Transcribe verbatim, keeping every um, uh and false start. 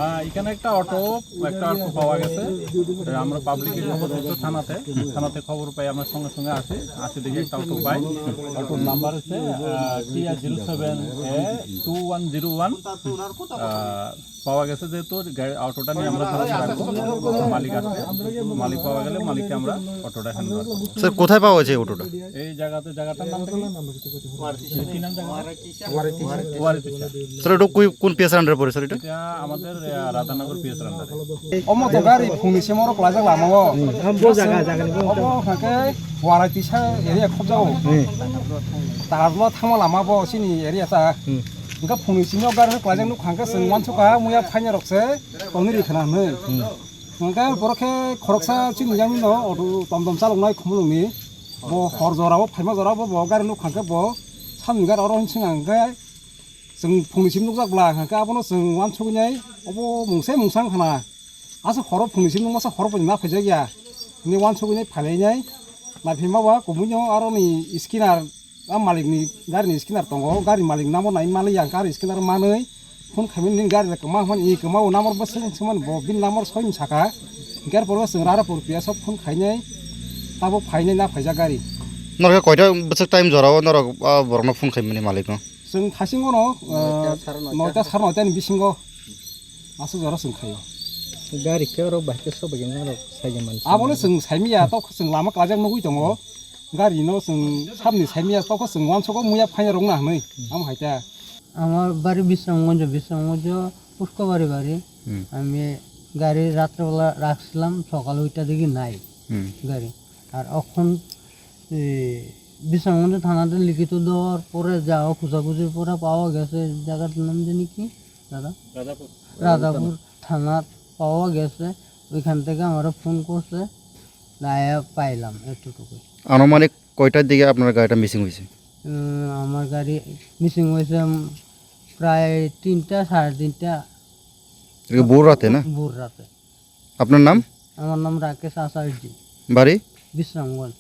আহ, এখানে একটা অটো, একটা অটো পাওয়া গেছে। তো আমরা পাবলিকে খবর দিচ্ছি থানাতে, থানাতে খবর পাই আমরা সঙ্গে সঙ্গে আসি, আসি দেখি একটা অটো পাই। অটোর নাম্বার হচ্ছে টিআর জিরো সেভেন এ টু ওয়ান জিরো ওয়ান। পাওয়া গেছে যেহেতু গাড়ি, অটোটা নিয়ে আমরা থানাতে রাখবো। মালিক আসবে, মালিক পাওয়া গেলে মালিককে আমরা অটোটা হ্যান্ড ওভার করবো। স্যার, কোথায় পাওয়া গেছে এই অটোটা? এই জায়গাতে, জায়গাটার নাম কি? কি নাম জায়গা? ওয়ারিতিশা। স্যার, এটা কোন পিএসআর আন্ডারে পড়ে স্যার এটা? এটা আমাদের আহ, রাধানগর পিএসআর আন্ডারে। Omo to gari phungni simi oro kwlaijak lama o. Omo hwnkhe Warai tisa area khobjago. Tajlo thangma lama bo chini area ta. Hwnkhe phungni simi o gari kwlaijak nukha hwnkhe chwng uansukha muya phainai rok se tonwi rikha na hwnwi. Hwnkhe borok khe khoroksa chini yang no auto tom tom chaloknai khumulungni. Bo hor jora o phaima jora o bo gari nukha hwnkhe bo samni gari oro hwnwi swngya hwnkhe. Chwng phungni simi nukjak bwla hwnkhe abono chwng uansugwi nai obo mungsa mungsa wngkha na. Aswk horo phungni simi nukmasa horo poito na phaijak ya hinwi uansugwi nai phailai nai. Naiphaima ba kubui no aroni scanner a malikni garini scanner tongo, gari malik number nai maliya hwnkhe aro scanner manwi phone khaimani nini gari kwma hwnmani e kwma o number bwswk wngmani bo bini number soi ni saka hwnkhe aro pore chwng rara pore piya sok phone khainai tabuk phainai na phaijak gari. Norok koita bwswk time jora o norok borokno phone khaimani malikno? Chwng thaisingono, noita, sare noita ni bisingo aswk jora chwng khaio. Gari khe oro bahai khe sobaikhe norok saija mansi. Abono chwng saimiya, tokhe chwng lama kwlaijak nugwi tongo. Gari no chwng samni saimiya, tokhe chwng uansukgo muya phaina rwngna hwnwi. Amo hai ta. আমার বাড়ি বিশ্রামগঞ্জ, বিশ্রামগঞ্জ পুষ্কবাড়ি বাড়ি। আমি গাড়ি রাত্রেবেলা রাখছিলাম, সকাল ওইটা দিকে নাই গাড়ি। আর এখন এই বিশ্রামগঞ্জ থানাতে লিখিত দেওয়ার পরে যা খোঁজাখুঁজির পরে পাওয়া গেছে, জায়গাটার নাম জানি কি দাদা? রাজাপুর। রাজাপুর থানাত পাওয়া গেছে। ওইখান থেকে আমরা ফোন করছে, আয়া পাইলাম এতটুকুই। আনুমানিক কয়টার দিকে আপনার গাড়িটা মিসিং হয়েছে? উম, আমার গাড়ি মিসিং হয়েছে, উম, প্রায় তিনটা, সাড়ে তিনটা। এটা কি ভোর রাতে না? ভোর রাতে। আপনার নাম? আমার নাম রাকেশ আচার্য। বাড়ি? বিশ্রামগঞ্জ।